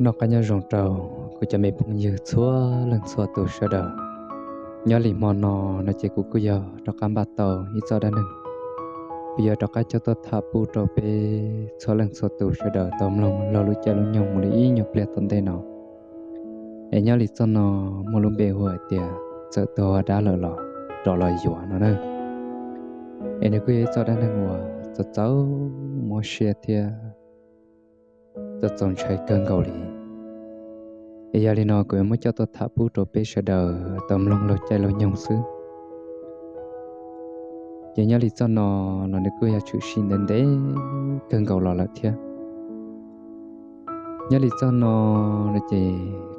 Noj qab nyob zoo rau kuv cov me phooj ywg txhua leej txhua tus sawv daws. Nyob li hmo no no ces kuv kuj yog rov qab npaj tau ib txoj dab neeg, kuv yog rov qab coj tuaj tham pub rau peb txhua leej txhua tus sawv daws tau mloog laug lub caij lub nyoog mus li ib nyuag pliag tom ntej no. Es nyob li txoj no muaj lub npe hu hais tias txawm tuag dab lawm los rov los yuav no na. Es nws kuj yog ib txoj dab neeg uas txaus txaus mob siab thiab txaus txaus ntshai kawg nkaus li. Es yog li no kuv yuav muab coj tuaj tham pub rau peb sawv daws tau mloog laug caij laug nyoog xwb. Ces nyob li txoj no los nws kuj yog tshwm sim ntev ntev kawg nkaus los lawm thiab. Nyob li txoj no no ces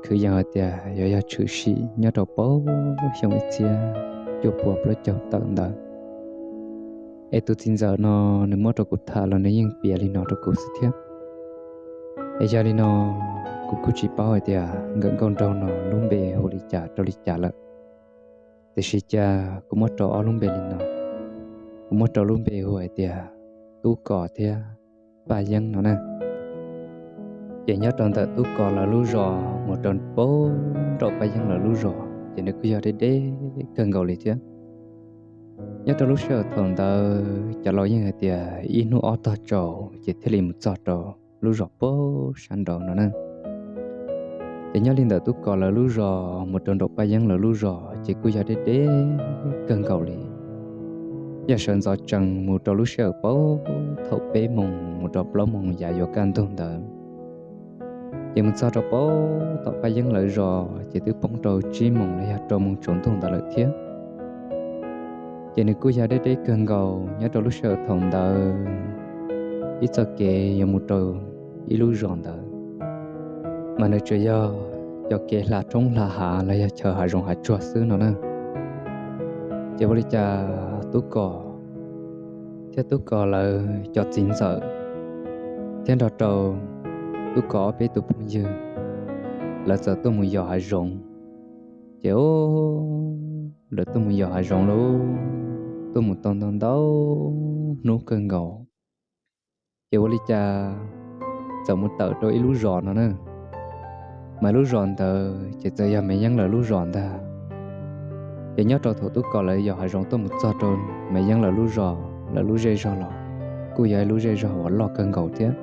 kwv yees hais tias yuav yog tshwm sim nyob rau puag xyoo ib txhiab cuaj puas plaub caug tawm ntawd. Es tus txiv ntxawm no nws muab rau kuv tham los nws yeej piav li no rau kuv xwb thiab. Es yog li no kuv kuj tsis paub hais tias nkawm nkauj nraug no lub npe hu li cas rau li cas lawm. Tiam sis cas kuv muab rau ob lub npe li no, kuv muab rau lub npe hu hais tias Tub Kos thiab Paj Yeeb no na. Ces nyob rau ntawm Tub Kos lawv lub zos mus rau puag nraum Paj Yeeb lawv lub zos ces nws kuj yog deb deb kawg nkaus li thiab. Nyob rau lub sij hawm thaum ntawd cov laus yeej hais tias ib hnub ob tog tsaus ces thiaj li mus txog rau lub zos puag sab nraud no na. Ces nyob li ntawm Tub Kos lawv lub zos mus rau nraum Paj Yeeb lawv lub zos ces kuj yog deb deb kawg nkaus li. Yog sawv ntxov tsees mus rau lub sij hawm puag thaum peb moos mus rau plaub moos yav yuav kaj ntug ntawd, ces mus txog rau puag tom Paj Yeeb lawv zos ces twb poob rau tsib moos los yog rau moos tsaus ntuj ntawd lawm thiab. Ces nws kuj yog deb deb kawg nkaus nyob rau lub sij hawm thaum ntawd ib txoj kev yuav mus rau ib lub zos ntawd, mas nws tsuas yog cov kev hla roob hla hav los yog chaw hav zoov hav tsuag xwb no na. Ces ua li cas Tub Kos thiab Tub Kos lawv cov txiv ntxawm thiab nrog rau Tub Kos ob peb tus phooj ywg, lawv txawm tuaj mus yos hav zoov. Ces lawv tuaj mus yos hav zoov lauj, tuaj mus tau ntau ntau hnub kawg nkaus. Ces ua li cas txawm mus tawm rau ib lub zos no na, mas lub zos ntawd ces txawm yog Maiv Yeeb lawv lub zos ntag. Ces nyob rau thaum Tub Kos lawv yos hav zoov tuaj mus txog rau Maiv Yeeb lawv lub zos, lawv lub zej zog los kuj yog ib lub zej zog uas loj kawg nkaus thiab.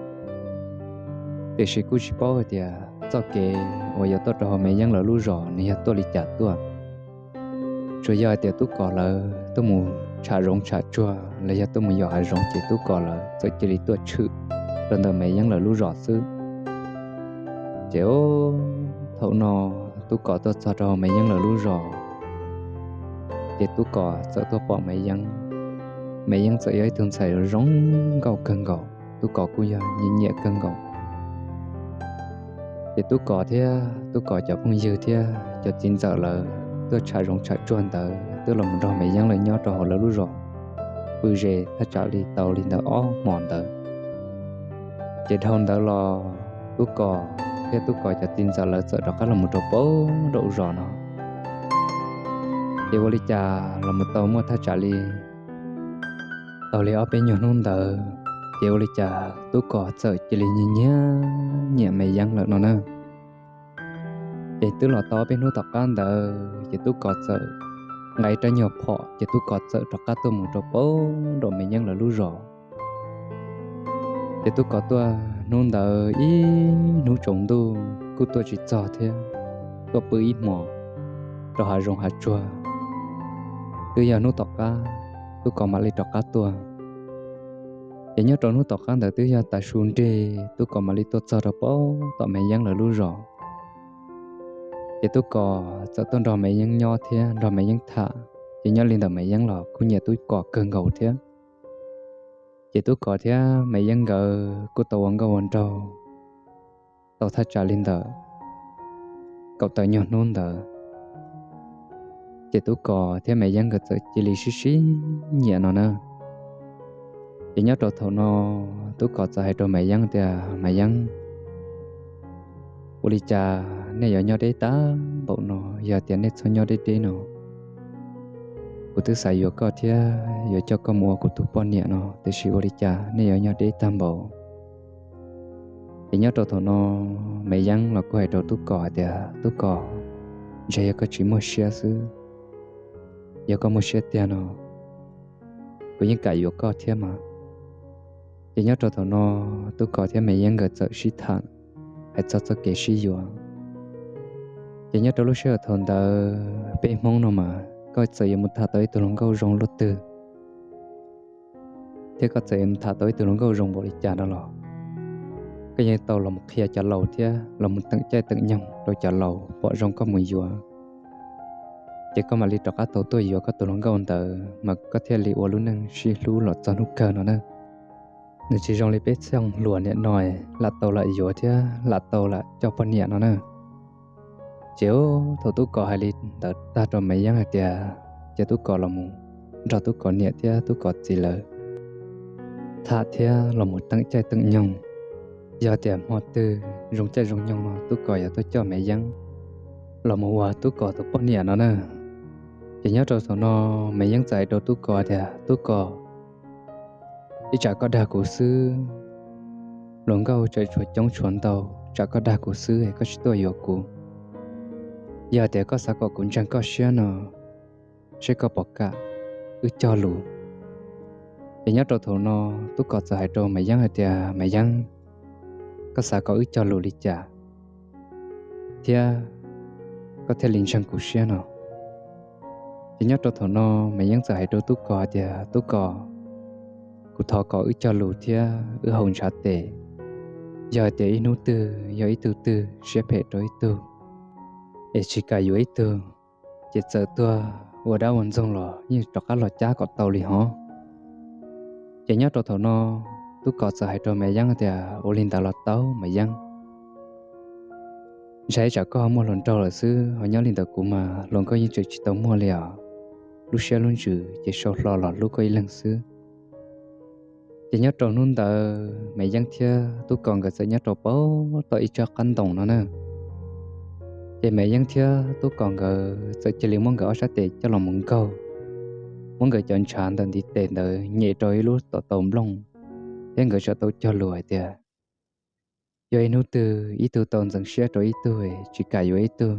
Tiam sis kuj tsis paub hais tias txoj kev uas yuav tuaj rau hauv Maiv Yeeb lawv lub zos nws yog tuaj li cas tuaj. Tsuas yog hais tias Tub Kos lawv tuaj mus tsham zoov tsham tsuag los yog tuaj mus yos hav zoov ces Tub Kos lawv txawm cia li tuaj tshwm rau ntawm Maiv Yeeb lawv lub zos xwb. Ces thaum no Tub Kos tuaj txog rau hauv Maiv Yeeb lawv lub zos, ces Tub Kos txawm tuaj pom Maiv Yeeb. Maiv Yeeb txawm yog ib tug ntxhais zoo nkauj kawg nkaus, Tub Kos kuj yog nyiam nyiam kawg nkaus. Ces Tub Kos thiab Tub Kos cov phooj ywg thiab cov txiv ntxawm lawv tuaj tsham zoov tsham tsuag ntawd twb los mus nrog Maiv Yeeb lawv nyob rau hauv lawv lub zos pw ze thaj tsam li tau li ntawd ob hmos ntawd. Ces dhau ntawd los Tub Kos thiab Tub Kos cov txiv ntxawm lawv txawm rov qab los mus rau puag nraum zos no. Ces ua li cas los mus tau muaj thaj tsam li tau li ob peb nyuag hnub ntawd, ces ua li cas Tub Kos txawm cia li nyiam nyiam Maiv Yeeb lawm no na. Ces twb los tau ob peb hnub tom qab ntawd ces Tub Kos txawm nqa ib rab nyuag phom ces Tub Kos txawm rov qab tuaj mus rau puag nraum Maiv Yeeb lawv lub zos. Ces Tub Kos tuaj hnub ntawd ib hnub tsaus ntuj kuj tuaj tsis txog thiab, tuaj pw ib hmos rau hav zoov hav tsuag. Twb yog hnub tom qab Tub Kos mam li rov qab tuaj. Ces nyob rau hnub tom qab ntawd twb yog tav su nrig Tub Kos mam li tuaj txog rau puag tom Maiv Yeeb lawv lub zos. Ces Tub Kos txawm tuaj nrog Maiv Yeeb nyob thiab nrog Maiv Yeeb tham, ces nyob li ntawm Maiv Yeeb los kuj nyiam Tub Kos kawg nkaus thiab. Ces Tub Kos thiab Maiv Yeeb nkawd kuj tau ua nkauj ua nraug tau thaj tsam li ntawm kaum tawm nyuag hnub ntawd, ces Tub Kos thiab Maiv Yeeb nkawd txawm cia li sib sib nyiam no na. Ces nyob rau thaum no Tub Kos txawm hais rau Maiv Yeeb tias, Maiv Yeeb, ua li cas nej yuav nyob deb tag npaum no? Yog tias nej txhob nyob deb deb no, kuv twb xav yuav koj thiab yuav coj koj mus ua kuv tus poj niam no, tiam sis ua li cas nej yuav nyob deb tag npaum? Ces nyob rau thaum no, Maiv Yeeb los kuj hais rau Tub Kos hais tias, Tub Kos, ntshe yog koj tsis muaj siab xwb. Yog koj muaj siab tiag no, kuv yeej kam yuav koj thiab mas. Ces nyob rau thaum no, Tub Kos thiab Maiv Yeeb nkawd txawm sib tham hais txog txoj kev sib yuav. Ces nyob rau lub sij hawm thaum ntawd peb Hmoob no mas koj txawm yuav mus tham tau ib tug hluas nkauj zoo luaj twg, thiab koj txawm yuav mus tham tau ib tug hluas nkauj zoo npaum li cas no los, koj yeej tau los mus qhia cov laus thiab los mus teem caij teem nyoog rau cov laus pom zoo koj mus yuav. Ces koj mam li rov qab tau tuaj yuav koj tus hluas nkauj ntawd mas koj thiaj li ua lub neej sib hlub los txog hnub kawg no na. Nws tsis zoo li peb txheej hluas niam no lam tau lam yuav thiab lam tau lam coj poj niam no na. Ces thaum Tub Kos hais li ntawd tag rau Maiv Yeeb hais tias, ces Tub Kos los mus nrog Tub Kos niam thiab Tub Kos txiv lawv tham thiab los mus teem caij teem nyoog. Yog tias hmo twg zoo caij zoo nyoog no Tub Kos yuav tuaj coj Maiv Yeeb los mus ua Tub Kos tus poj niam no na. Ces nyob rau thaum no, Maiv Yeeb txawm hais rau Tub Kos tias, Tub Kos, ib tsam koj dag kuv xwb, hluas nkauj tseem tshuav coob tshuav ntau, tsam koj dag kuv xwb es koj tsis tuaj yuav kuv. Yog tias koj xav kom kuv ntseeg koj siab no, seb koj puas kam wb cog lus. Ces nyob rau thaum no, Tub Kos txawm hais rau Maiv Yeeb hais tias, Maiv Yeeb, koj xav kom wb cog lus li cas thiab koj thiaj li ntseeg kuv siab no? Ces nyob rau thaum no, Maiv Yeeb txawm hais rau Tub Kos hais tias, Tub Kos, kuv thov kom wb cog lus thiab wb haus ntshav tes. Yog hais tias ib hnub twg yog ib tug twg siab phem rau ib tug es tsis kam yuav ib tug, ces txawm tuag ua dab ua ntxoog los yeej rov qab los cab kom tau li hov. Ces nyob rau thaum no, Tub Kos txawm hais rau Maiv Yeeb tias, Ua li ntawd los tau Maiv Yeeb. Ntshai tsam koj ho muaj hluas nraug lawm xwb, ho nyob li ntawd kuv mas hluas nkauj yeej tseem tsis tau muaj li os. Lub siab lub ntsws ces sau hlo los hlub koj ib leeg xwb. Ces nyob rau hnub ntawd Maiv Yeeb thiab Tub Kos nkawd txawm nyob rau pem tom ib tsob qab ntoo no na. Ces Maiv Yeeb thiab Tub Kos nkawd txawm cia li muab nkawd ob sab tes coj los mus nkaug, muab nkawd cov ntshav ntawm ntiv tes ntawd nyem rau ib lub tom tau nplooj, thiab nkawd txawm tau cog lus hais tias, yog ib hnub twg ib tug tau ntxeev siab rau ib tug, tsis kam yuav ib tug,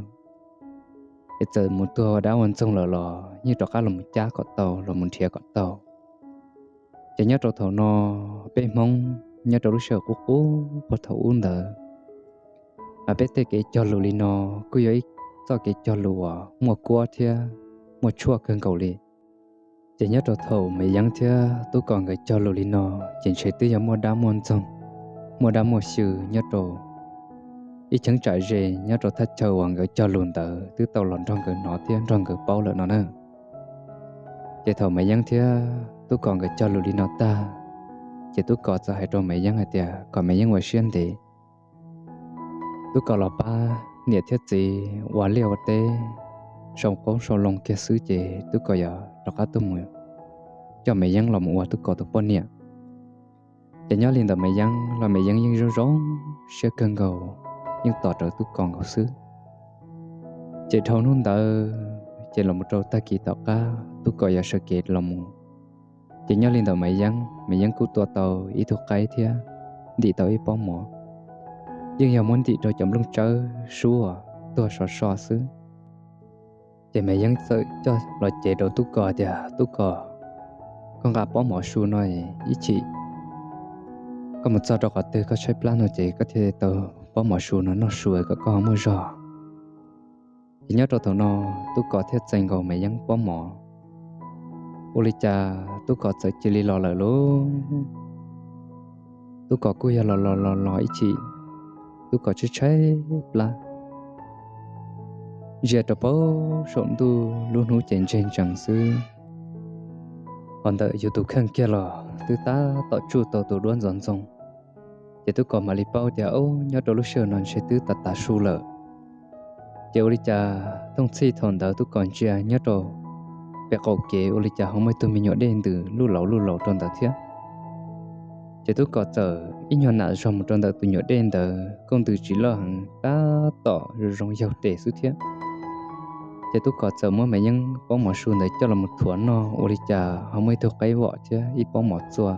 es txawm mus tuag ua dab ua ntxoog lawm los yeej rov qab los mus cab kom tau, los mus nrhiav kom tau. Ces nyob rau thaum no, peb Hmoob nyob rau lub sij hawm qub qub puag thaum ub ntawd, mas peb tej kev cog lus li no kuj yog ib txoj kev cog lus uas muaj kuab thiab muaj tshuaj kawg nkaus li. Ces nyob rau thaum Maiv Yeeb thiab Tub Kos nkawd cog lus li no, ces ntshe twb yog muaj dab muaj ntxoog, muaj dab muaj xyw nyob rau ib cheeb tsam ze nyob rau thaj chaw uas nkawd cog lus ntawd twb tau los nrog nkawd hnov thiab nrog nkawd paub lawm no na. Ces thaum Maiv Yeeb thiab Tub Kos nkawd cog lus li no tag, ces Tub Kos txawm hais rau Maiv Yeeb hais tias kom Maiv Yeeb ua siab ntev, Tub Kos los pab niam thiab txiv ua liaj ua teb, sau qoob sau loo kiag xwb ces Tub Kos yuav rov qab tuaj mus coj Maiv Yeeb los mus ua Tub Kos tus poj niam. Ces nyob li ntawd Maiv Yeeb los Maiv Yeeb yeej zoo zoo siab kawg nkaus, yeej tos rawv Tub Kos nkaus xwb. Ces dhau hnub ntawd ces los mus rau tag kis tom qab Tub Kos yuav sawv kev los mus, ces nyob li ntawd Maiv Yeeb, Maiv Yeeb kuj tua tau ib tug qaib thiab ntim tau ib pob mov, yeej yog muab ntim rau cov nplooj tsawb sub uas tuag sov so xwb. Ces Maiv Yeeb txawm coj los cev rau Tub Kos tias, Tub Kos, koj nqa pob mov su no ib chim koj mus txog rau qhov twg koj tshaib plab no ces koj thiaj tau pob mov su no noj su kom koj ho muaj zog. Ces nyob rau thaum no, Tub Kos thiaj txais nkaus Maiv Yeeb pob mov. Ua li cas Tub Kos txawm cia li los lawm lauj. Tub Kos kuj yog los los los los ib chim, Tub Kos tshaib tshaib plab, ntsia rau pem saum ntuj lub hnub ces ntseg ntsees xwb. Ho ntawm yus tus kheej kiag los twb tab tom tsuj tau tus duab ntxoov ntxoo. Ces Tub Kos mam li paub tias, Au, nyob rau lub sij hawm no ntshe twb tas tas su lawm. Ces ua li cas thooj txhij thaum ntawd Tub Kos ntsia nyob rau pem qaum kev ua li cas ho muaj ib tug me nyuam dej ntws luj laus luj laus rau ntawd thiab. Ces Tub Kos txawm ib nyuag nam zog mus rau ntawm tus nyuam dej ntawd, kuj ntws tsis loj heev, tab tom zoo zoo yaug tes xwb thiab. Ces Tub Kos txawm muab Maiv Yeeb pob mov su ntawd coj los mus thuav noj, ua li cas ho muaj ib tug qaib vom thiab ib pob mov txua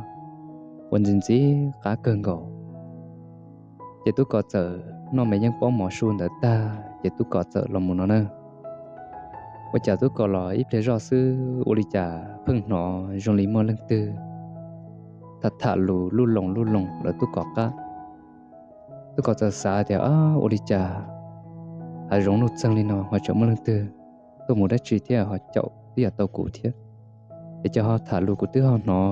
uas ntxim ntxim qab kawg nkaus. Ces Tub Kos txawm noj Maiv Yeeb pob mov su ntawd tag ces Tub Kos txawm los mus no na. Ua cas Tub Kos los ib pliag zoj xwb ua li cas pheej hnov zoo li muaj leej twg tham tham lus luj loos luj loos lawv Tub Kos qab. Tub Kos txawm xav tias, Ua li cas hav zoov nuj txeeg li no ho tseem muaj leej twg tuaj mus dab tsi thiab ho caum twb yam tau kuv thiab? Es cov ho tham lus kuv twb ho hnov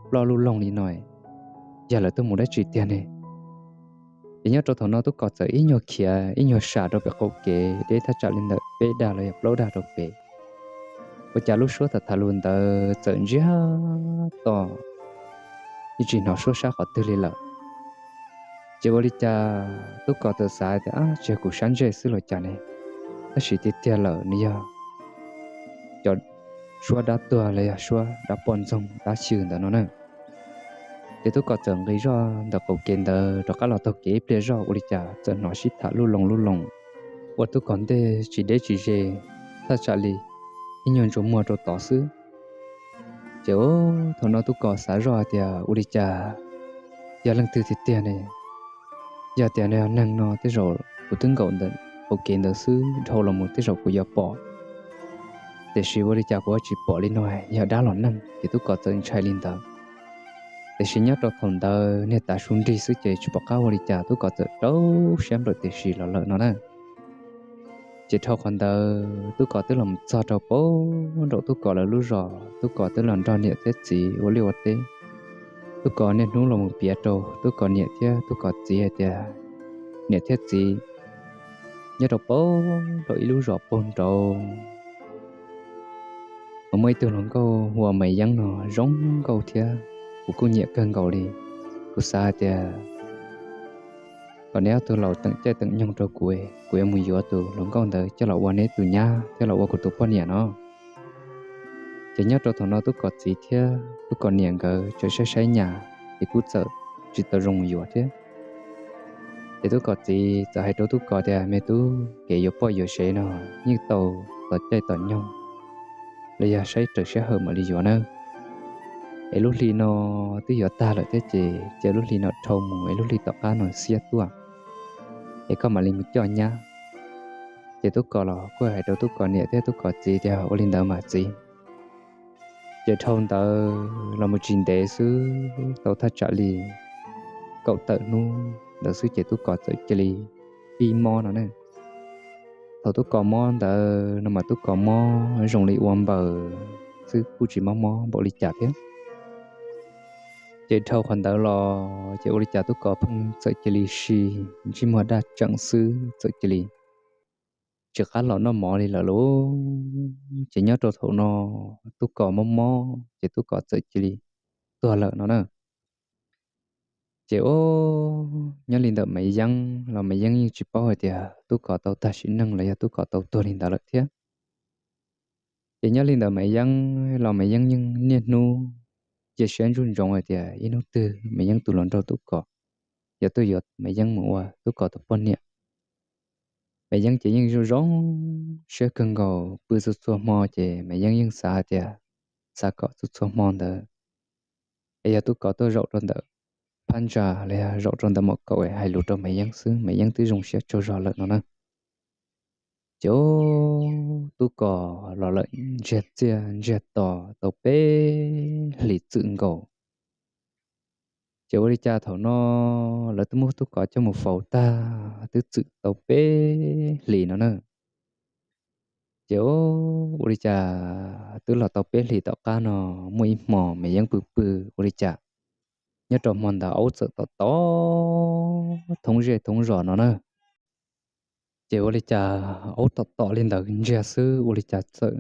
ploj luj loog li no, yog lawv tuaj mus dab tsi tiag ne? Ces nyob rau thaum no Tub Kos txawm ib nyuag khiav ib nyuag sam rau pem qaum kev deb thaj tsam li ntawm peb dag los yog plaub dag rau pem. Ua cas lub suab tham tham lus ntawd txawm ntsiag to, yeej tsis hnov suab sab qhov twg li lawm. Ces ua li cas Tub Kos txawm xav tias, Ab, tsis yog kuv sab ntsej xwb los cas ne? Tab sis tiag tiag lawm nws yog cov suab dab tuag los yog suab dab poj ntxoog dab xyw ntawd no na. Ces Tub Kos txawm nqis zoj ntawm qaum kev ntawd rov qab los taug kev ib pliag zoj ua li cas txawm hnov sib tham luj loos luj loos ua Tub Kos ntej tsis deb tsis ze, thaj tsam li ib nyuag ntsuas muag rau tod xwb. Ces thaum no Tub Kos xav zoj hais tias, Ua li cas yog leej twg tiag tiag ne? Yog tias nws yog neeg no tej zaum kuv twb nkaum ntawm qaum kev ntawd xwb dhau los mus tej zaum kuv yuav pom. Tiam sis ua li cas kuv tsis pom li no, yog dab los neeg? Ces Tub Kos txawm ntshai li ntawd. Tiam sis nyob rau thaum ntawd niag tav su nrig xwb ces tsis pom qab ua li cas Tub Kos txawm rau siab nplawm tiam sis los lawm no na. Ces dhau qhov ntawd Tub Kos twb los mus txog rau pem nraum Tub Kos lawv lub zos, Tub Kos twb los nrog niam thiab txiv ua liaj ua teb. Tub Kos niaj hnub los mus piav rau Tub Kos niam thiab Tub Kos txiv hais tias, Niam thiab txiv, nyob rau pem nraum ib lub zos pem nraud mas muaj ib tug hluas nkauj hu ua Maiv Yeeb no zoo nkauj thiab kuv kuj nyiam kawg nkaus li. Kuv xav hais tias kom neb ob tug laus teem caij teem nyoog rau kuv, kuv yuav mus yuav tus hluas nkauj ntawd coj los ua neb tus nyab thiab los ua kuv tus poj niam no. Ces nyob rau thaum no Tub Kos txiv thiab Tub Kos niam nkawd tseem saib saib nyas, ces kuj txawm tsis tau zoo mus yuav thiab. Ces Tub Kos txiv txawm hais rau Tub Kos tias, Me tub, kev yuav poj yuav sev no yeej tau tos caij tos nyoog los yog saib raws sij hawm mam li yuav nawb. Es lub hli no twb yuav tag lawm thiab ces cia lub hli no dhau mus es lub hli tom qab no xiab tuaj es koj mam li mus coj nyab. Ces Tub Kos los kuj hais rau Tub Kos niam thiab Tub Kos txiv tias, Ua li ntawd mas txiv. Ces dhau ntawd los mus tsis ntev xwb tau thaj tsam li kaum tawm hnub ntawd xwb ces Tub Kos txawm cia li pib mob no ne. Thaum Tub Kos mob ntawd no mas Tub Kos mob zoo li ua npaws xwb kuj tsis mob mob npaum li cas thiab. Ces dhau qhov ntawd los ces ua li cas Tub Kos pheej txawm cia li si ntsej muag daj tseem xwb, txawm cia li tsis qab los noj mov li lawm lauj. Ces nyob rau thaum no Tub Kos mob mob ces Tub Kos txawm cia li tuag lawm no na. Ces o, nyob li ntawm Maiv Yeeb los Maiv Yeeb yeej tsis paub hais tias Tub Kos tau tag sim neej los yog Tub Kos tau tuag li ntawd lawm thiab. Ces nyob li ntawm Maiv Yeeb los Maiv Yeeb yeej niaj hnub cia siab ntsoov ntsoov hais tias ib hnub twg Maiv Yeeb tus hluas nraug Tub Kos yuav tuaj yuav Maiv Yeeb mus ua Tub Kos tus poj niam. Maiv Yeeb ces yeej zoo zoo siab kawg nkaus, pw txhua txhua hmo ces Maiv Yeeb yeej xav hais tias xav kom txhua txhua hmo ntawd es yog Tub Kos tuaj zaum rau ntawm phab ntsa los yog zaum rau ntawm mom kaum hais lus rau Maiv Yeeb xwb Maiv Yeeb twb zoo siab tsaug zog lawm no na. Ces o, Tub Kos los lawm ntsiag txiaj ntsiag to tau peb hlis txwm nkaus. Ces ua li cas thaum no lawv twb muab Tub Kos coj mus faus tag twb txwm tau peb hlis no na. Ces o, ua li cas twb los tau peb hlis tom qab no muaj ib hmo Maiv Yeeb pw pw ua li cas nyob rau hmo ntawd aub txawm tom tom thoob zej thoob zos no na. Ces ua li cas aub tom tom li ntawd ntsiag xwb ua li cas txawm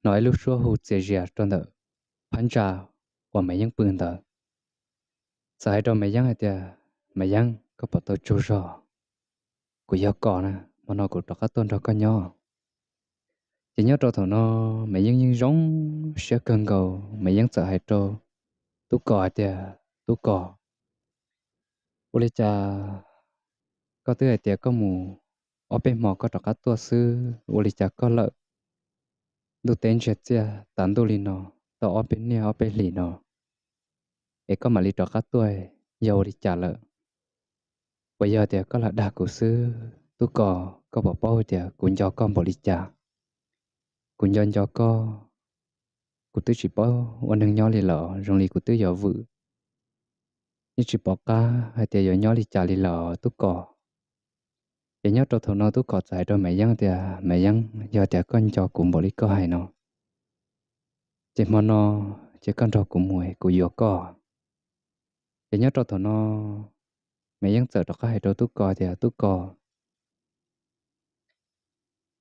hnov ib lub suab hu txias zias rau ntawm phab ntsa uas Maiv Yeeb pw ntawd. Txawm hais rau Maiv Yeeb hais tias, Maiv Yeeb, koj puas tau tsaug zog? Kuv yog Kos na, hmo no kuv rov qab tuaj nrog koj nyob. Ces nyob rau thaum no Maiv Yeeb yeej zoo siab kawg nkaus, Maiv Yeeb txawm hais rau Tub Kos hais tias, Tub Kos, ua li cas koj twb hais tias koj mus ob peb hmo koj rov qab tuaj xwb, ua li cas koj lawm ntuj teb ntsiag txiaj tas ntuj li no tau ob peb niaj ob peb hlis no es koj mam li rov qab tuaj, yog ua li cas lawm? puas yog tias koj lam dag kuv xwb? Tub Kos, koj puas paub tias kuv nco koj npaum li cas? Kuv nco nco koj, kuv twb tsis paub ua neeg nyob li lawm, zoo li kuv twb yuav vwm, yeej tsis pom qab hais tias yuav nyob li cas li lawm Tub Kos. Ces nyob rau thaum no Tub Kos txawm hais rau Maiv Yeeb tias, Maiv Yeeb, yog tias koj nco kuv npaum li koj hais no, ces hmo no ces koj nrog kuv mus es kuv yuav koj. Ces nyob rau thaum no Maiv Yeeb txawm rov qab hais rau Tub Kos tias, Tub Kos,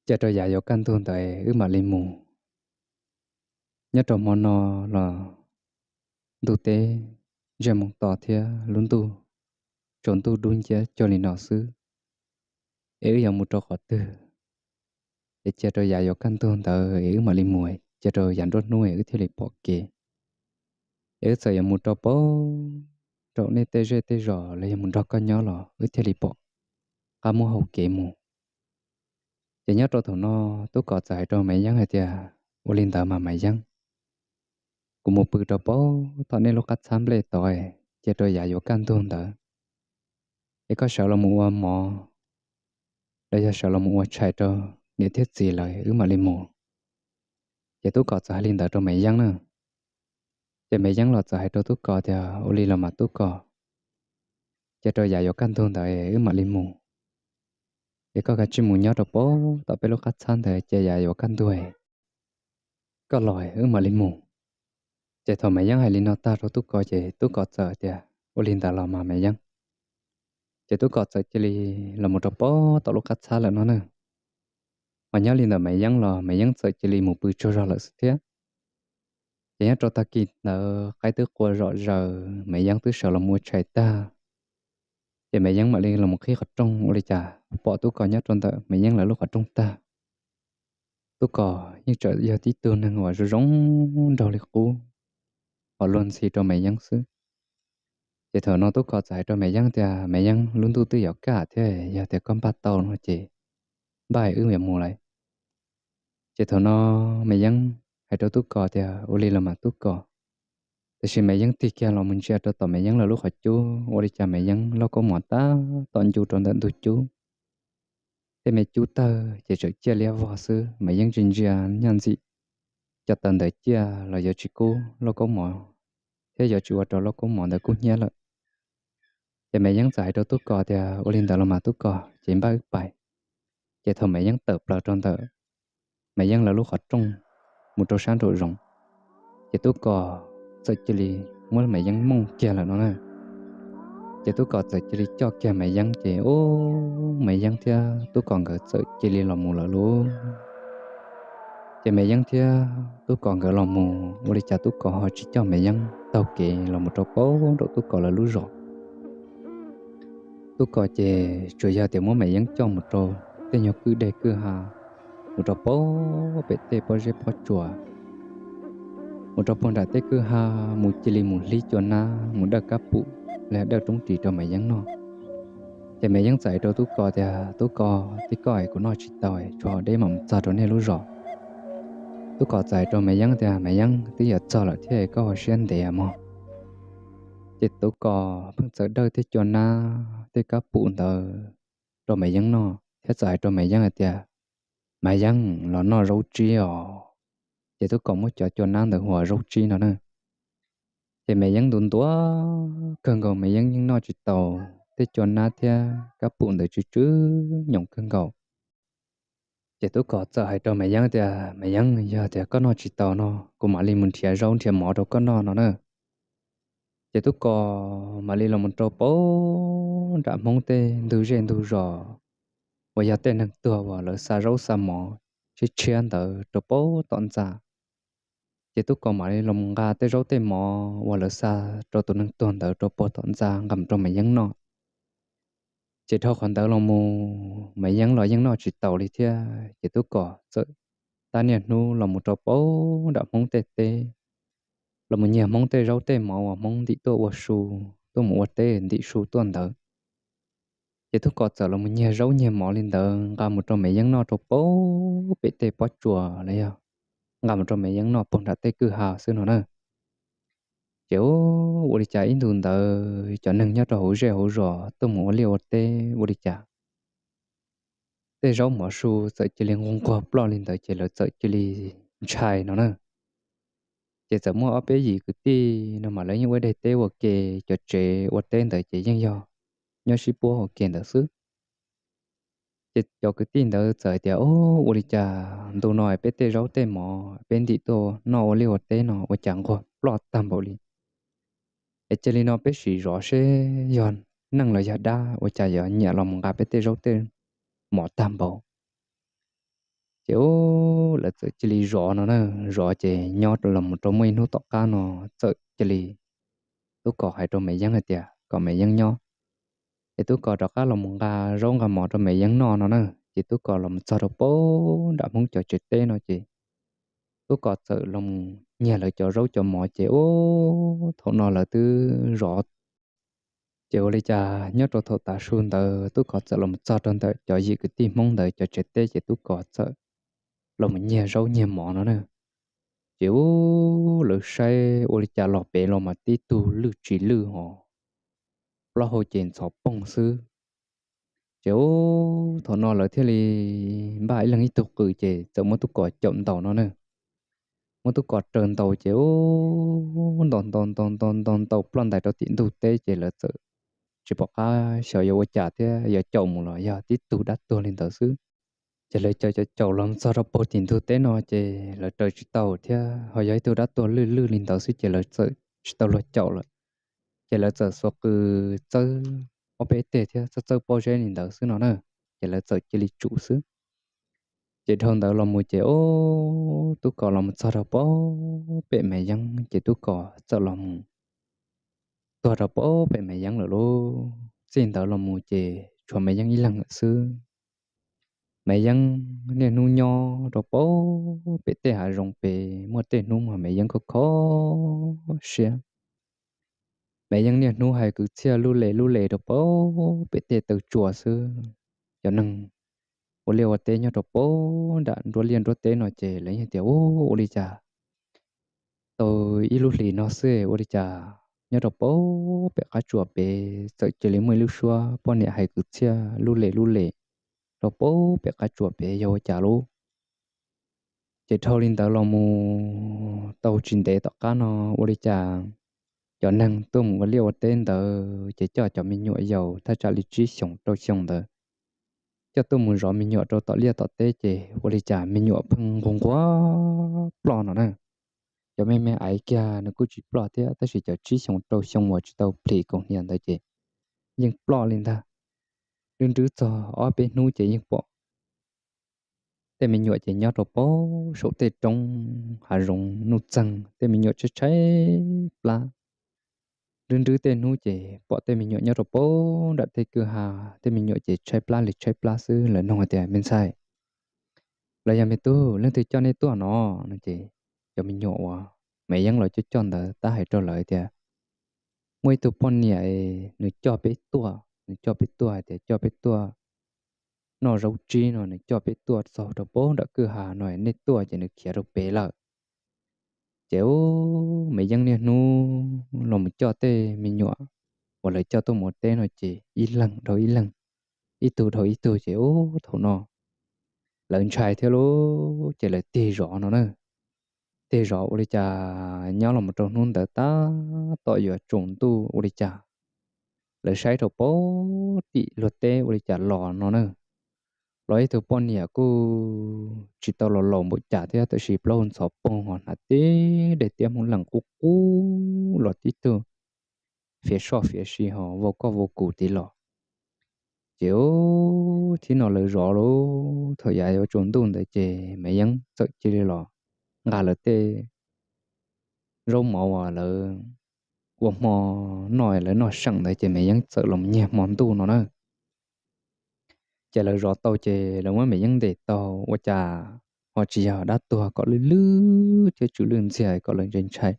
cia rau yav yuav kaj ntug ntawd wb mam li mus. Nyob rau hmo no los ntuj teb ntsiag moo to thiab lub ntuj tsaus ntuj dub nciab cuag li no xwb, es wb yuav mus rau qhov twg? Es cia rau yav yuav kaj ntug ntawd es wb mam li mus, cia rau yav nruab hnub es wb thiaj li pom kev. Es wb txawm yuav mus rau pab, rau nej tej zej tej zos los yog mus nrog koj nyob los wb thiaj li pom qab muab hau kev mus. Ces nyob rau thaum no Tub Kos txawm hais rau Maiv Yeeb hais tias, Ua li ntawd mas Maiv Yeeb, kuv mus pw rau pab tom nej lub qab txhab nplej tod, cia rau yav yuav kaj ntug ntawd es koj sawv los mus ua mov los yog sawv los mus ua tshais rau niam thiab txiv lawv wb mam li mus. Ces Tub Kos txawm hais li ntawd rau Maiv Yeeb na. Ces Maiv Yeeb los txawm hais rau Tub Kos tias, Ua li los mas Tub Kos, cia rau yav yuav kaj ntug ntawd wb mam li mus. Es koj kav tsij mus nyob rau pab tom peb lub qab txhab ntawd, cia yav yuav kaj ntug koj los wb mam li mus. Ces thaum Maiv Yeeb hais li no tag rau Tub Kos ces Tub Kos txawm tias, Ua li ntawd los mas Maiv Yeeb. Ces Tub Kos txawm cia li los mus rau pab tom lub qab txhab lawm no na. Mas nyob li ntawd Maiv Yeeb los Maiv Yeeb txawm cia li mus pw tsaug zog lawm xwb thiab. Ces nyob rau tag kis ntawd qaib twb qua zom zaws, Maiv Yeeb twb sawv los mus ua tshais tag. Ces Maiv Yeeb mam li los mus qhib qhov rooj ua li cas pom Tub Kos nyob rau ntawm Maiv Yeeb lawv lub qhov rooj tag. Tub Kos yeej tseem yog tib tug neeg uas zoo zoo nraug li qub, hos luag ntxhi rau Maiv Yeeb xwb. Ces thaum no Tub Kos txawm hais rau Maiv Yeeb tias, Maiv Yeeb, lub ntuj twb yuav kaj thiab, yog tias koj npaj tau no ces npaj wb yuav mus lawm. Ces thaum no Maiv Yeeb hais rau Tub Kos tias, Ua li los mas Tub Kos. Tiam sis Maiv Yeeb tig kiag los mus ntsia rau tom Maiv Yeeb lawv lub qhov cub ua li cas Maiv Yeeb lauj kaub mom tab tom ncu rau ntawm ntug cub. Tej me cub tawg ces tseem ciaj liab vog xwb, Maiv Yeeb ntsia ntsia nyob ntxim, cov taws ntawd ciaj los yuav tsis kub lauj kaub mom thiab yuav tsis ua rau lauj kaub mom ntawd kub hnyiab lawm. Ces Maiv Yeeb txawm hais rau Tub Kos tias, Ua li ntawd los mas Tub Kos, ces npaj wb pais. Ces thaum Maiv Yeeb tawm plaws rau ntawm Maiv Yeeb lawv lub qhov rooj mus rau sab nraum zoov, ces Tub Kos txawm cia li muab Maiv Yeeb mooj kiag lawm no na. Ces Tub Kos txawm cia li coj kiag Maiv Yeeb ces ub, Maiv Yeeb thiab Tub Kos nkawd txawm cia li los mus lawm lauj. Ces Maiv Yeeb thiab Tub Kos nkawd los mus ua li cas Tub Kos ho tsis coj Maiv Yeeb taug kev los mus rau pab nraum Tub Kos lawv lub zos. Tub Kos ces tsuas yog tias muab Maiv Yeeb coj mus rau tej nyuag kwj deg kwj ha, mus rau pab pem tej pob zeb pob tsuas, mus rau puag nram tej kwj ha, mus cia li mus hlib cua nab, mus dawj kab pum los yog dawj roob ris rau Maiv Yeeb noj. Ces Maiv Yeeb txawm hais rau Tub Kos tias, Tub Kos, tib koj es kuv noj tsis tau, tshuav deb mam mus txog rau nej lub zos. Tub Kos txawm hais rau Maiv Yeeb tias, Maiv Yeeb, twb yuav txog lawm thiab, koj ua siab ntev mog. Ces Tub Kos pheej txawm dawj tej cua nab tej kab pum ntawd rau Maiv Yeeb noj thiab txawm hais rau Maiv Yeeb hais tias, Maiv Yeeb, los noj zaub tsib os. Ces Tub Kos muab cov cua nab ntawd hu ua zaub tsib no na. Ces Maiv Yeeb ntuav ntuav kawg nkaus, Maiv Yeeb yeej noj tsis tau tej cua nab thiab kab pum ntawd, tsw tsw nyoos kawg nkaus. Ces Tub Kos txawm hais rau Maiv Yeeb tias, Maiv Yeeb, yog tias koj noj tsis tau no, kuv mam li mus nrhiav zaub nrhiav mov rau koj noj no na. Ces Tub Kos mam li los mus rau pab nram Hmoob tej ntug zej ntug zos uas yog tej neeg tuag uas lawv xa zaub xa mov tshiab tshiab ntawd rau pab tom ntxa. Ces Tub Kos mam li los mus nqa tej zaub tej mov uas lawv xa rau tus neeg tuag ntawd rau pag tom ntxa nqa mus rau Maiv Yeeb noj. Ces dhau qhov ntawd los mus Maiv Yeeb los yeej noj tsis taus li thiab, ces Tub Kos txawm tab niaj hnub los mus rau pab nram Hmoob tej teb, los mus nyiag Hmoob tej zaub tej mov uas Hmoob ntim tuaj ua su, tuaj mus ua teb ntim su tuaj ntawd. Ces Tub Kos txawm los mus nyiag zaub nyiag mov li ntawd nqa mus rau Maiv Yeeb noj rau pab pem tej pob tsuas los yog nqa mus rau Maiv Yeeb noj pag nram tej kwj ha xwb no na. Ces ua li cas ib ntus ntawd cov neeg nyob rau hauv zej hauv zos tuaj mus ua liaj ua teb ua li cas tej zaub mov su txawm cia li nquag nquag ploj li ntawd ces lawv txawm cia li ntshai no na. Ces txawm muaj ob peb yim kwv tij no mas lawv yeej ua deg teb ua ke, cov tsev ua teb ntawd ces yeej yog nyob sib puab ua ke ntawd xwb. Ces cov kwv tij ntawd txawm hais tias, Ua li cas ntu no peb tej zaub tej mov peb ntim tuaj noj ua liaj ua teb no ua cas nquag ploj tag npaum li? Es cia li no peb sim zov seb yog neeg los yog dab ua cas yuav nyiam los mus nqa peb tej zaub tej mov tag npaum. Ces lawv txawm cia li zov no na, zov ces nyob los mus rau muaj ib hnub tom qab no txawm cia li Tub Kos hais rau Me Yeeb hais tias kom Me Yeeb nyob es Tub Kos rov qab los mus nqa zaub nqa mov rau Me Yeeb noj no na. Ces Tub Kos los mus txog rau puag nram Hmoob cov tsev teb no ces Tub Kos txawm los mus nyiag lawv cov zaub cov mov ces ub thaum no lawv twb zov. Ces ua li cas nyob rau thaum tav su ntawd Tub Kos txawm los mus txog rau ntawm cov yim kwv tij Hmoob ntawd cov tsev teb ces Tub Kos txawm los mus nyiag zaub nyiag mov no na. Ces ub lawv saib ua li cas los pem los mas tib tug lwj tsis lwj hos plaub hau ces ntxhov poog xwb. Ces ub thaum no lawv thiaj li npaj ib leeg ib tug qws ces txawm muab Tub Kos caum ntaus no na. Muab Tub Kos raws ntaus ces ub ntaus ntaus ntaus ntaus ntaus ntaus ploj ntais rau tim ntug teb ces lawv txawm tsis pom qab xyov yuav ua cas thiab yuav caum mus los yog tib tug dab tuag li ntawd xwb. Ces lawv caum caum caum los txog rau puag tim ntug teb no ces lawv raws tsis tau thiab ho yog ib tug dab tuag lwj lwj li ntawd xwb ces lawv txawm tsis tau luag caum lawm. Ces lawv txawm xuas qws txawb ob peb teg thiab txawb txawb pob zeb li ntawd xwb no na. Ces lawv txawm cia li tsum xwb. Ces dhau ntawd los mus ces ub Tub Kos los mus txog rau puag pem Me Yeeb ces Tub Kos txawm los mus tuag rau puag pem Me Yeeb lawm lauj. Txij ntawd los mus ces tshuav Me Yeeb ib leeg lawm xwb. Me Yeeb niaj hnub nyob rau puag pem tej hav zoov pem, muaj tej hnub mas Me Yeeb kho kho siab. Me Yeeb niaj hnub hais kwv txhiaj lub le lub le rau puag pem tej taw tsua xwb. Cov neeg ua liaj ua teb nyob rau puag nram nruab liaj nruab teb no ces lawv yeej tias, Ub, ua li cas tau ib lub hlis no xwb ua li cas nyob rau puag pem qab tsuas pem txawm cia li muaj ib lub suab poj niam hais kwv txhiaj lub le lub le rau puag pem qab tsuas pem yog ua cas lauj? Ces dhau li ntawd los mus tau tsis ntev tom qab no ua li cas cov neeg tuaj mus ua liaj ua teb ntawd ces coj cov me nyuam yaus thaj tsam li tsib xyoos rau xyoo ntawd coj tuaj mus zov me nyuam rau tom liaj tom teb ces ua li cas me nyuam pheej nquag nquag ploj no na. Cov me me aiv kiag nws kuj tsis ploj thiab tab sis cov tsib xyoos rau xyoo uas tsis tau plhis kaus hniav ntawd ces yeej ploj li ntag. Nrwb nrwb txog ob peb hnub ces yeej pom tej me nyuam ces nyob rau puag saum tej roob hav zoov nuj txeeg, tej me nyuam tshaib tshaib plab. Nrwb nrwb tej hnub ces pom tej me nyuam nyob rau puag nram tej kwj ha, tej me nyuam ces tshaib plab li tshaib plab xwb. Lawv nug hais tias, Me ntxhais los yog me tub, leej twg coj nej tuaj no? No ces cov me nyuam uas Me Yeeb los coj coj ntawd tab hais rau lawv tias, Muaj ib tug poj niam nws coj peb tuaj, nws coj peb tuaj hais tias coj peb tuaj noj zaub tsib no, nws coj peb tuaj txog rau puag nram kwj ha no, nej tuaj ces nws khiav rau pem lawm. Ces ub, Me Yeeb niaj hnub los mus coj tej me nyuam uas lawv coj tuaj mus ua teb no ces ib leeg dhau ib leeg, ib tug dhau ib tug ces ub thaum no lawv ntshai thiab lauj, ces lawv tig zov no na. Tig zov ua li cas nyob los mus rau hnub ntawd tab tom yuav tsaus ntuj ua li cas lawv saib rau puag tim luag teb ua li cas los no na. Los ib tug poj niam kuj tsis tau los laus npaum cas thiab tab sis plaub hau ntxhov poog ho hnav tib daim tiab Hmoob Lees qub qub los tib tug fiav soj fiav si ho vau koj vau kuv tid los. Ces ub, thib no lawv zov lauj, thaum yav yuav tsaus ntuj ntawd ces Me Yeeb txawm cia li los nqa lawv tej zaub mov uas lawv ua hmo noj, lawv noj seem ntawd ces Me Yeeb txawm los nyiag hmo ntuj no na. Ces lawv zov tau ces lawv muab Me Yeeb ntes tau, ua cas ho tsis yog dab tuag kom lwj lwj thiab tsw lwj ntxiag kom lawv ntshai ntshai,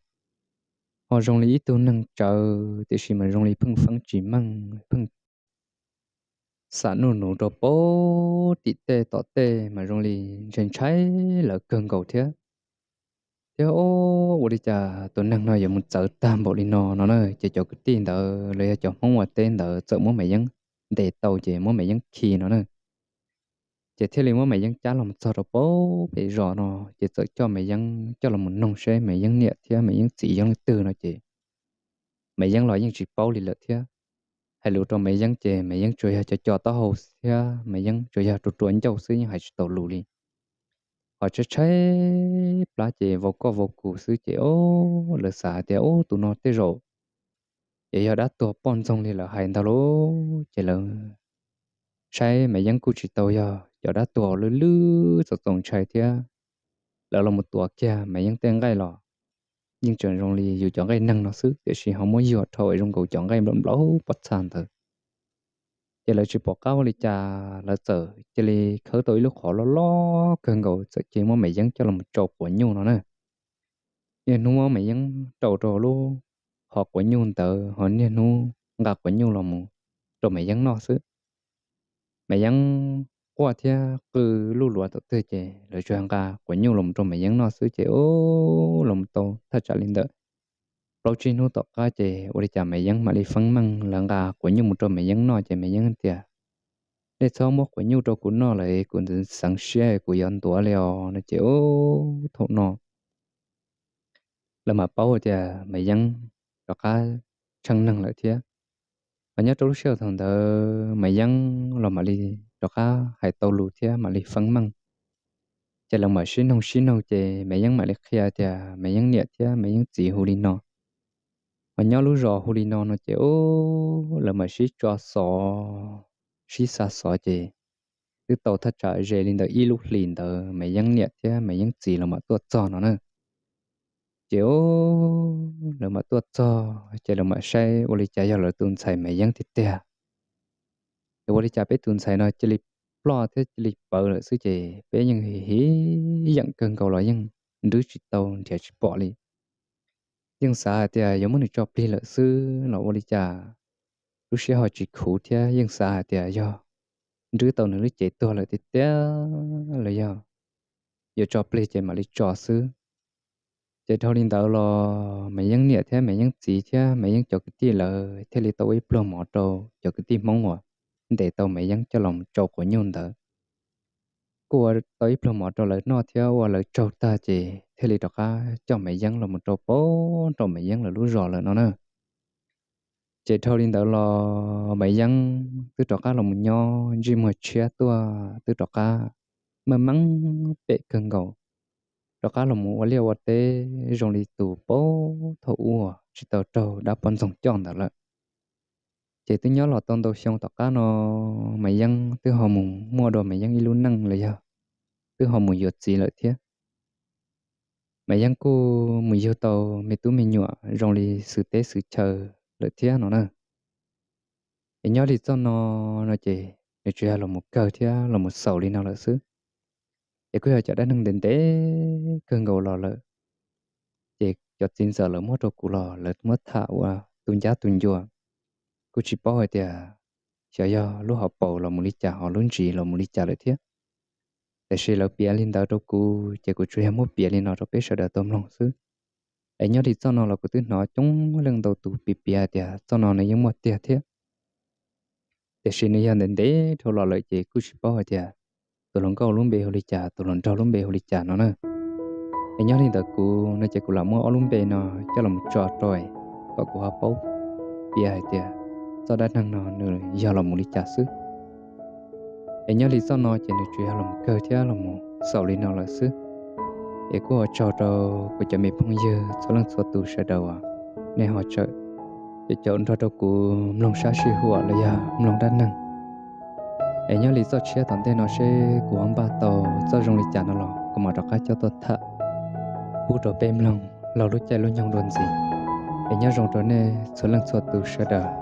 ho zoo li ib tug neeg tsawv tiam sis mas zoo li pheej feeb tsis meej, pheej xam nuj nus rau puag tim tej tom tej mas zoo li ntshai ntshai lawv kawg nkaus thiab. thiab, Ua li cas tus neeg no yuav mus txawv tag npaum li no no na? Ces cov kwv tij ntawd los yog cov Hmoob ua teb ntawd txawm muab Maiv Yeeb ntes tau ces muab Maiv Yeeb khi no na. Ces thiaj li muab Maiv Yeeb cab los txog rau pem zos no, ces txawm coj Maiv Yeeb coj los noog seb Maiv Yeeb niam thiab Maiv Yeeb txiv yog leej twg no ces Maiv Yeeb los yeej tsis paub li lawm thiab. Hais lus rau Maiv Yeeb ces Maiv Yeeb tsuas yog co co taub hau thiab Maiv Yeeb tsuas yog rua rua ncauj xwb, yeej hais tsis tau lus li. Ho tshaib tshaib plab ces vau koj vau kuv xwb ces lawv xav tias, Ub, tus no tej zaum ces yog dab tuag poj ntxoog li lawv hais ntag lauj. Ces lawv saib Maiv Yeeb kuj tsis tau yog cov dab tuag lwj lwj txaus txaus ntshai thiab. Lawv los mus tuav kiag Maiv Yeeb tej nqaij los yeej tseem zoo li yus cov nqaij neeg no xwb, tiam sis ho muab yuam dhau zoo nkaus cov nqaij nplaum nplaum pob txha ntawd. Ces lawv tsis pom qab ua li cas, lawv txawm cia li khawb tau ib lub qhov loj loj kawg nkaus, txawm cia li muab Maiv Yeeb coj los tsau quav nyuj no na. Niaj hnub muab Maiv Yeeb rau rau lub qhov quav nyuj ntawd, ho niaj hnub nqa quav nyuj los mus rau Maiv Yeeb noj xwb. Maiv Yeeb quaj thiab qw luj luav tom twg ces lawv tsuas nqa quav nyuj los mus rau Maiv Yeeb noj xwb ces, ub, los mus tau thaj tsam li ntawm plaub tsib hnub tom qab ces ua li cas Maiv Yeeb mam li feeb meej, lawv nqa quav nyuj mus rau Maiv Yeeb noj ces Maiv Yeeb tias, Nej txhob muab quav nyuj rau kuv noj lawm, kuv ntxeev siab kuv yuav ntuav li os no ces, ub, thaum no lawv mam paub tias Maiv Yeeb rov qab tsheej neeg lawm thiab. Mas nyob rau lub sij hawm thaum ntawd Maiv Yeeb los mam li rov qab hais tau lus thiab mam li feeb meej. Ces lawv mam sib noog sib noog ces Maiv Yeeb mam li qhia tias Maiv Yeeb niam thiab Maiv Yeeb txiv hu li no, mas nyob lub zos hu li no no ces, ub, lawv mam sib tso xov, sib xa xov ces twb tau thaj tsam ze li ntawm ib lub hlis ntawd Maiv Yeeb niam thiab Maiv Yeeb txiv los mam tuaj txog no na. Ces, ub, lawv mam tuaj txog ces lawv mam saib ua li cas yog lawv tus ntxhais Maiv Yeeb tiag tiag. Ces ua li cas peb tus ntxhais no cia li ploj thiab cia li pawv lawm xwb ces peb yeej hi yeem kawg nkaus los yeej nrwb tsis tau nrhiav tsis pom li. Yeej xav hais tias yuav muab nws tso plig lawm xwb los ua li cas lub siab ho tsis khuv thiab yeej xav hais tias yog nrwb tau nws lub cev tuag lawm tiag tiag los yog yuav tso plig ces mam li tso xwb. Ces dhau li ntawd los Maiv Yeeb niam thiab Maiv Yeeb txiv thiab Maiv Yeeb cov kwv tij lawv thiaj li tau ua ib pluag mov rau cov kwv tij Hmoob uas ntes tau Maiv Yeeb coj los tsau quav nyuj ntawd. Kuj ua tau ib pluag mov rau lawv noj thiab ua lawv tsaug tag ces thiaj li rov qab coj Maiv Yeeb los mus rau pem nram Maiv Yeeb lawv lub zos lawm no na. Ces dhau li ntawd los Maiv Yeeb twb rov qab los mus nyob ntsej muag tshiab tuaj, twb rov qab meej meej pem kawg nkaus, rov qab los mus ua liaj ua teb zoo li tus pem thaum ub tsis tau raug dab poj ntxoog coj ntawd lawm. Ces twb nyob los tau ntau xyoo tom qab no Maiv Yeeb twb ho mus muaj dua Maiv Yeeb ib lub neej los yog twb ho mus yuav txiv lawm thiab. Maiv Yeeb kuj mus yug tau me tub me nyuam zoo li xwm teb xwm chaw lawm thiab no na. Es nyob li txoj no no ces nws tsuas yog los mus kawg thiab los mus xaus li no lawm xwb. Es kuj yog cov dab neeg ntev ntev kawg nkaus los lawm. Ces cov txiv ntxawm lawv muab rau kuv los lawv muab tham ua tu ncab tu ncua, kuj tsis paub hais tias xyov yog lub hauv paus los mus li cas ho lub ntsis los mus li cas lawm thiab. Tiam sis lawv piav li ntawd rau kuv ces kuv tsuas yog muab piav li no rau peb sawv daws tau mloog xwb. Es nyob li txoj no los kuv twb hnov coob leej ntau tus piav piav hais tias txoj no nws yeej muaj tiag thiab. Tiam sis nws yog ntev ntev dhau los lawm ces kuj tsis paub hais tias tus hluas nkauj lub npe hu li cas, tus hluas nraug lub npe hu li cas no na. Es nyob li ntawd kuv no ces kuv lam muab ob lub npe no coj los tso rau kom kuv ho paub piav hais tias txoj dab neeg no nws yog los mus li cas xwb. Es nyob li txoj no ces nws tsuas yog los mus kawg thiab los mus xaus li no lawm xwb. Es kuj ua tsaug rau kuv cov me phooj ywg txhua leej txhua tus sawv daws uas nej ho tseem caum nrog rau kuv mloog sab sij huam los yog mloog dab neeg. Es nyob li txoj tshiab tom ntej no seb kuv ho npaj tau txoj zoo li cas no los kuv mam rov qab coj tuaj tham pub rau peb mloog laug lub caij lub nyoog dua ntxiv. Es nyob zoo rau nej txhua leej txhua tus sawv daws.